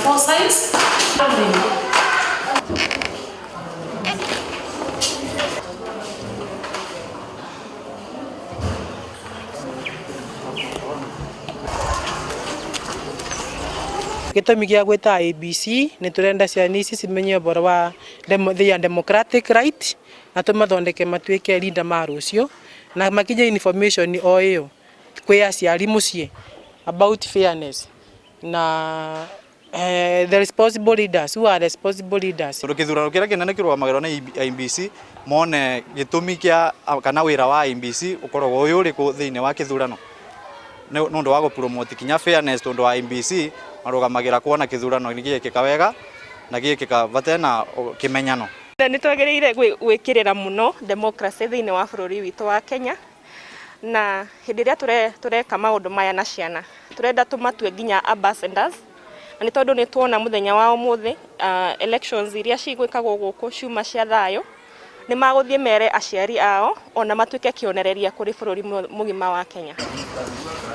Four sides. Gĩtũmi gĩa gwĩta IEBC nĩ tũrenda ciana ici cimenye ũhoro wa their democratic right na tũmathondeke matuĩke leader ma rũciũ na makinye information o ĩyo kwĩ aciari mũciĩ about fairness na the responsible leaders who are responsible leaders. Tondu kithurano kiria kinene kirũgamagĩrwo nĩ IEBC, mone gĩtũmi kĩa kana wĩra wa IEBC ũkoragwo wĩ ũrĩkũ thĩinĩ wa kĩthurano nĩ ũndũ wa gũ-promote kinya fairness, tondũ IEBC marũgamagĩra kuona kĩthurano nĩ gĩekĩka wega na gĩekĩka vatena kĩmenyano. Nĩ twagĩrĩire gwĩkĩrĩra mũno democracy thĩinĩ wa bũrũri witũ wa Kenya, na hĩndĩ ĩrĩa tũreka maũndũ maya na ciana, tũrenda tũmatue nginya ambassadors, na nĩ tondũ nĩ tuona mũthenya wa ũmũthĩ elections iria cigwĩkagwo gũkũ ciuma cia thayũ, nĩ magũthiĩ mere aciari ao ona matuĩke kĩonereria kũrĩ bũrũri mũgima wa Kenya.